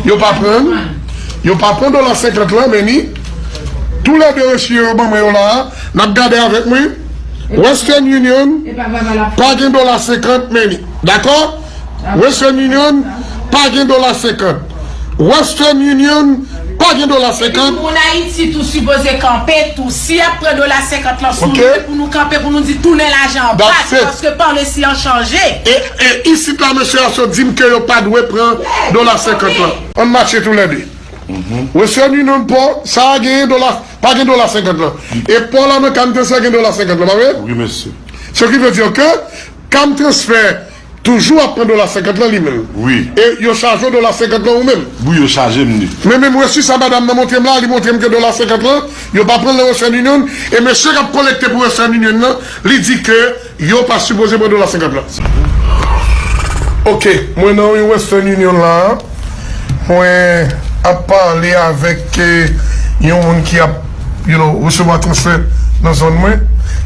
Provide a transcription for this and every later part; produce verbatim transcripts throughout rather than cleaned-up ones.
Yo pa pran, yo pa pran dola senkant lan, men ni. Toulède resi yo, yo ban mwen yo la a, n ap gade avèk mwen. Western Union pa gen dola senkant, men ni. Dakò? Western Union pa gen dola senkant. Western Union pa gen dola senkant. Epi moun Ayiti tou sipoze kanpe tou. Si y ap pran dola senkant lan sou nou, se pou nou kanpe, pou nou di tounen lajan an pa, paske pale si an chanje. E, e isit la, mesye a sot di m ke yo pa dwe pran dola senkant lan. Ann mache toulède. Western Union pò, sa a genyen dola, pa gen dola senkant lan. E pò la nan Camp Transfer gen dola senkant lan, pa vre? Wi, mesye. Ce qui veut dire que Camp Transfer toujou ap pran dola senkant lan li menm. Wi. E yo chaje w dola senkant lan ou menm. Wi, yo chaje m li. Men menm resi sa madanm nan montre m la, li montre m ke dola senkant lan, yo pa pran l nan Western Union, e mesye k ap kolekte pou Western Union nan, li di ke yo pa sipoze pran dola senkant lan. Ok, mwen nan yon Western Union la, mwen ap pale avèk, eh, yon moun ki ap, you know, resevwa transfè nan zòn mwen,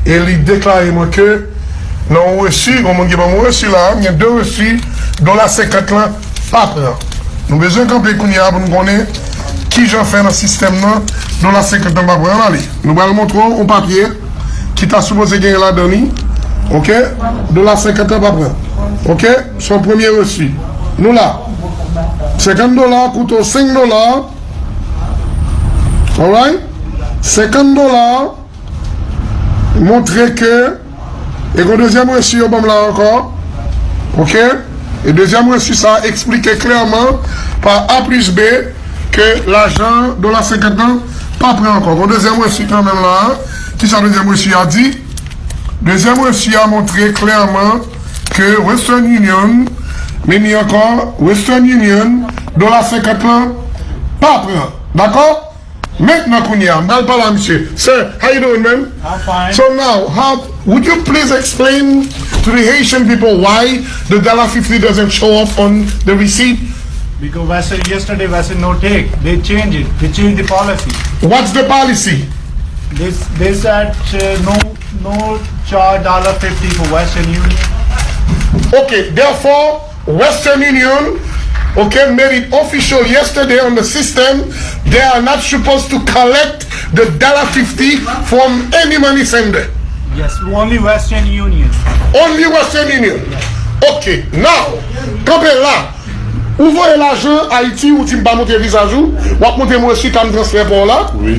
e li deklare mwen ke nan yon resi, yon moun ki ban mwen resi la, gen de resi, dola senkant lan pa pran. Nou bezwen kanpe kounye a pou nou konnen kijan fè nan sistèm nan, dola senkant lan pa pran. Ann ale. Nou pral montre w yon papye ki ta sipoze genyen ladan li. Ok? Dola senkant lan pa pran. Ok? Se yon premye resi. Nou la. Senkant dola koute w senk dola. Alright? Senkant dola montre ke, e gon dezyèm resi yo ban m la ankò. Ok? E dezyèm resi sa a eksplike klèman pa A plis B ke lajan dola senkant lan pa pran ankò. Gon dezyèm resi kanmenm la. Kisa dezyèm resi a di? Dezyèm resi a montre klèman ke Western Union, men ni ankò, Western Union, dola senkant lan pa pran. Dakò? Mentnan kounye a, m pral pale a misye. Sir, how you doing, man? I'm fine. So now, how, would you please explain to the Haitian people why the dollar fifty doesn't show up on the receipt? Because Western, yesterday Western no take. They change it. They change the policy. What's the policy? They, they said, uh, no, no charge dollar fifty for Western Union. Okay, therefore, Western Union, okay, made it official yesterday on the system. They are not supposed to collect the dollar fifty from any money sender. Yes, only Western Union. Only Western Union. Ok, now, kanpe la. Ou voye lajan Ayiti, ou di m pa montre vizaj ou, w ap montre m resi Camp Transfer pa w la. Wi.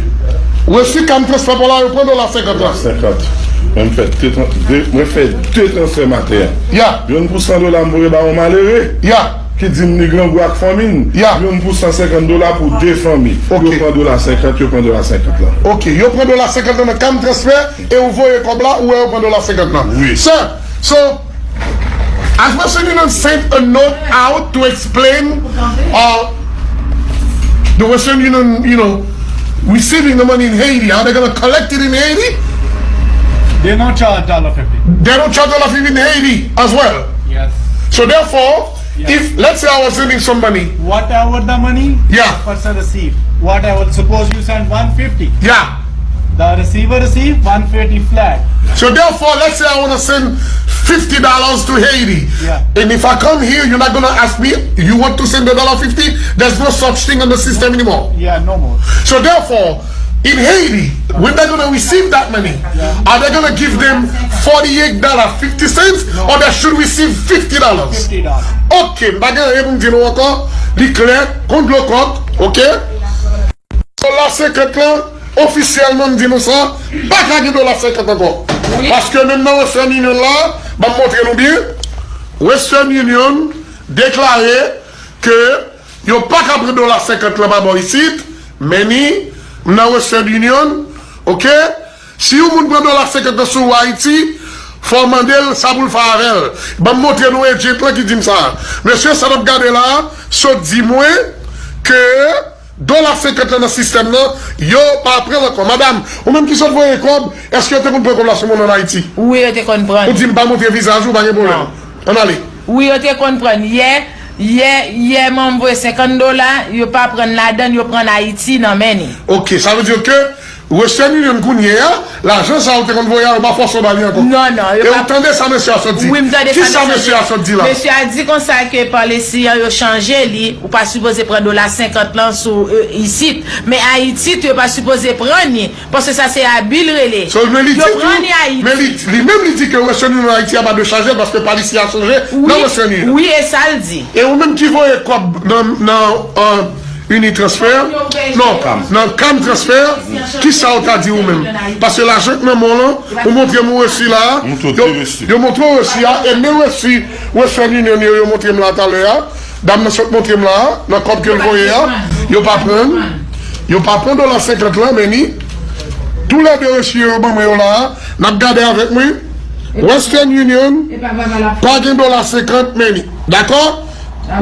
Resi Camp Transfer pa w la, yo pran dola senkant la. Senkant. Mwen fè de tran-, de, mwen fè de transfè maten an. Ya. Yonn pou san dola m voye ba yon malere. Ya. Ki di m li grangou ak fanmi n. Ya. Yonn pou san senkant dola pou de fanmi. Ok. Yo pran dola senkant, yo pran dola senkant la. Ok, yo pran dola senkant la nan Camp Transfer e ou voye kòb la, ou wè yo pran dola senkant la. Wi. Sir, so, as Western Union sent a note out to explain, uh, the Western Union, you know, receiving the money in Haiti, are they gonna collect it in Haiti? They don't charge dollar fifty. They don't charge dollar fifty in Haiti as well. Yes. So therefore, yes. If, let's say I was sending some money. Whatever the money, yeah, person receive. Whatever, suppose you send one fifty. Yeah. The receiver receive one fifty flat. So therefore, let's say I wanna send fifty dollars to Haiti. Yeah. And if I come here, you're not gonna ask me, you want to send the dollar fifty? There's no such thing on the system anymore. Yeah, no more. So therefore, in Haiti, when they're gonna receive that money, yeah, are they gonna give them forty-eight dollars fifty cents, no, or they should receive fifty dollars? Fifty dollars. Ok, m pa gen anyen pou m di nou ankò, li klè, kon dlo kòk, ok? Dola senkant lan, ofisyèlman m di nou sa, pa ka gen dola senkant ankò. Wi. Paske menm nan Western Union la, ban m montre nou byen, Western Union deklare ke yo pa ka pran dola senkant lan pa bò isit, men ni m nan Western Union, ok? Si yon moun pran dola senkant lan sou ou Ayiti, fò w mande l sa pou l fè avè l. Ban m montre nou agent lan ki di m sa. Mesye sa n ap gade la a, sot di mwen ke dola senkant lan nan sistèm nan, yo pa pran l ankò. Madanm, ou menm ki sot voye kòb, èske yo te konn pran kòb la sou moun ann Ayiti? Wi, yo te konn pran. Ou di m pa montre vizaj ou, pa gen pwoblèm. Non. Ann ale. Wi, yo te konn pran. Yè, yè, yè, mwen voye senkant dola, yo pa pran ladan, yo pran Ayiti nan men ni. Ok, sa vle di ke Western Union kounye a, lajan sa ou te konn voye a, yo pa fòse w ba li ankò. Non, non, yo E pa ou tande sa mesye a sot di? Wi, m tande sa mesye a di. Kisa mesye a sot di la? Mesye a di konsa ke pa lesi an yo chanje li, ou pa sipoze pran dola senkant lan sou, e, isit. Men Ayiti tou, yo pa sipoze pran ni, paske sa se abi l rele. So, men li Yo di pran tou, ni Ayiti. Men li, li menm li di ke Western Union Ayiti a pa dwe chaje l paske pa lesi a chanje nan Western Union. Wi, e sa l di. E ou menm ki voye kòb nan, nan, an, Unitransfer? Non, nan Cam Transfer, kisa ou ta di ou menm? Paske lajan k nan men w lan, ou montre m ou resi la a, yo, yo montre w resi a, e men resi Western Union yo, yo montre m la talè a, dam nan sot montre m la a, nan kòb ke l voye a, yo pa pran, yo pa pran dola senkant lan, men ni, toulède resi yo, yo ban mwen yo la a, n ap gade avèk mwen, Western Union, pa gen dola senkant, men ni, dakò?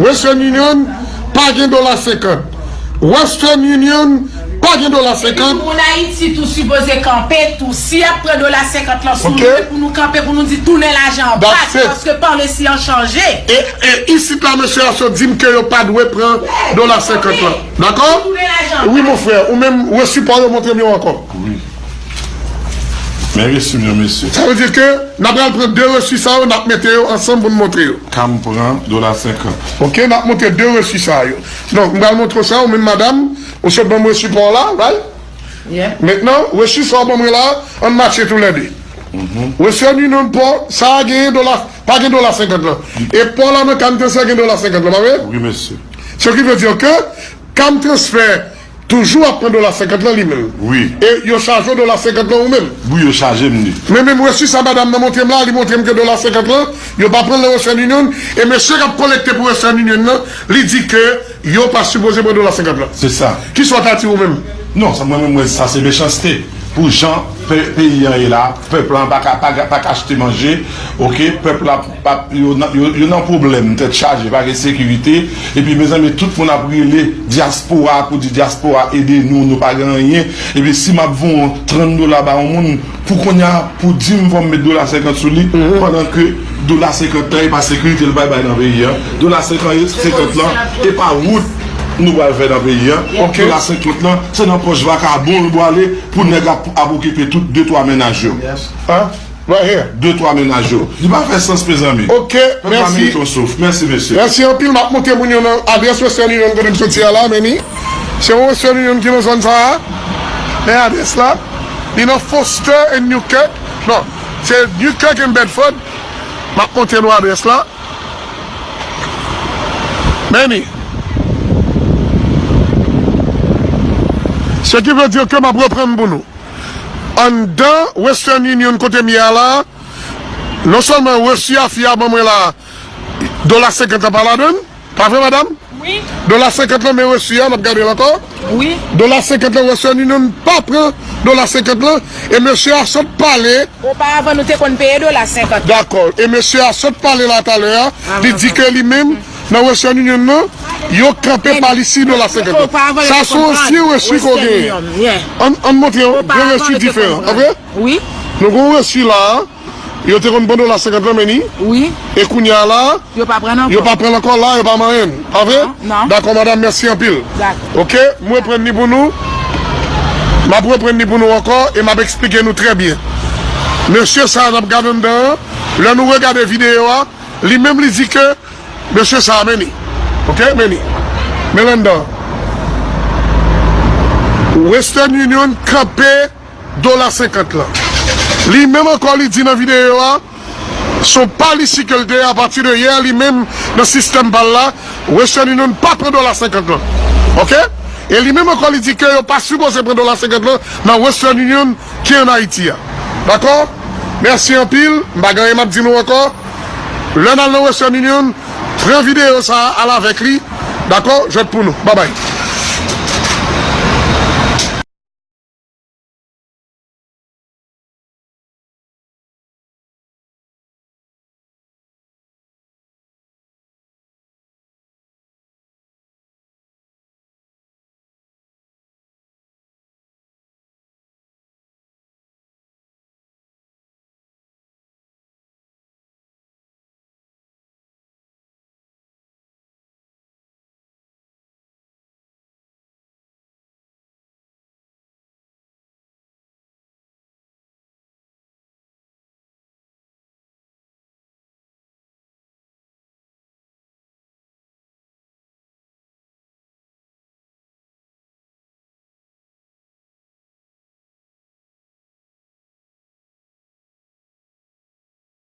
Western Union, pa gen dola senkant. Western Union, pa gen dola senkant. Moun Ayiti tou sipoze kanpe tou. Si y ap pran dola senkant lan sou nou, se pou nou kanpe, pou nou di tounen lajan an bak, paske pa lesi an chanje. E, e isit la, mesye a sot di m ke yo pa dwe pran dola senkant lan. Dakò? Wi, mon frè, ou menm, resi pa w yo montre m yo ankò. Wi. Men resi m yo, mesye. Sa vle di ke n ap pral pran de resi sa yo, n ap mete yo ansanm pou n montre yo. Cam pran dola senkant. Ok, n ap montre de resi sa yo. Donk, m pral montre w sa, ou menm madam, ou sot ban m resi pa w la, right? Yeah. Mentnan, resi sa w ban mwen la, ann mache toulède. Western Union pa w, sa a genyen dola, pa gen dola senkant lan. E pa w la nan Cam Transfer gen dola senkant lan, pa vre? Wi, mesye. Ce qui veut dire que Cam Transfer toujou ap pran dola senkant lan li menm. Wi. E yo chaje w dola senkant lan ou menm. Wi, yo chaje m li. Men menm resi sa madanm nan montre m la, li montre m ke dola senkant lan, yo pa pran l nan Western Union, e mesye k ap kolekte pou Western Union nan, li di ke yo pa sipoze pran dola senkant lan. Se sa. Kisa w ta di ou menm? Non, sa mwen menm, mwen, sa se mechanste. Pou jan pe-, peyi an ye la, pèp lan pa ka, pa ka, pa ka achte manje, ok, pèp la pa, yo nan, yo, yo nan pwoblèm, tèt chaje, pa gen sekirite, epi mezanmi, tout moun ap rele dyaspora pou di dyaspora ede nou, nou pa gen anyen, epi si m ap voye yon trant dola ba yon moun, pou kounye a, pou di m fò m met dola senkant sou li, pandan ke dola senkant lan, e pa sekirite l pral bay nan peyi an, dola senkant, senkant lan, e pa wout nou pral fè nan peyi an, dola senkant lan, se nan pòch vakabon l pwale, pou nèg ap, ap okipe tout de twa mennaj yo. Hein? Right here. De twa mennaj yo. Li pa fè sans, mezanmi. Ok, mèsi. Mèsi, mesye. Mèsi anpil. M ap montre moun yo nan adrès Western Union kote m soti a la, men ni. Se yon Western Union ki nan zòn sa a. Men adrès la. Li nan Foster and Newkirk. Non, se Newkirk and Bedford. M ap montre nou adrès la. Men ni. Ce qui veut dire que m ap reprann pou nou. Anndan Western Union kote m ye a la, non sèlman resi a fi a ban mwen la, dola senkant lan pa ladan l, pa vre, madanm? Wi. Dola senkant lan, men resi a, n ap gade l ankò. Wi. Dola senkant lan, Western Union pa pran dola senkant lan, e mesye a sot pale. Oparavan, nou te konn peye dola senkant. Dakò. E mesye a sot pale la talè a, li di ke li menm, nan Western Union nan, yo kanpe pa li si dola senkant lan. Sa se yon ansyen resi ke w genyen. Ann, ann montre yon de resi diferan, pa vre? Wi. Nou gen yon resi la a, yo te konn pran dola senkant lan, men ni. Wi. E kounye a la, yo pa pran l ankò la, yo pa manyen l, pa vre? Non. Dakò, madanm, mèsi anpil. Dakò. Ok, m reprann li pou nou. M ap reprann li pou nou ankò e m ap eksplike nou trè byen. Mesye sa a n ap gade anndan an, lè nou regade videyo a, li menm li di ke mesye sa a, men ni. Ok, men ni. Men l anndan. Western Union kanpe dola senkant lan. Li menm ankò, li di nan videyo a, se yon pa li si ke l te ye, apati de yè, li menm nan sistèm pa l la, Western Union pa pran dola senkant lan. Ok? E li menm ankò, li di ke yo pa sipoze pran dola senkant lan nan Western Union ki ann Ayiti a. Dakò? Mèsi anpil. M pa gen anyen m ap di nou ankò. Lè n al nan Western Union, pran videyo sa a, al avèk li. Dakò? Jwèt pou nou. Babay.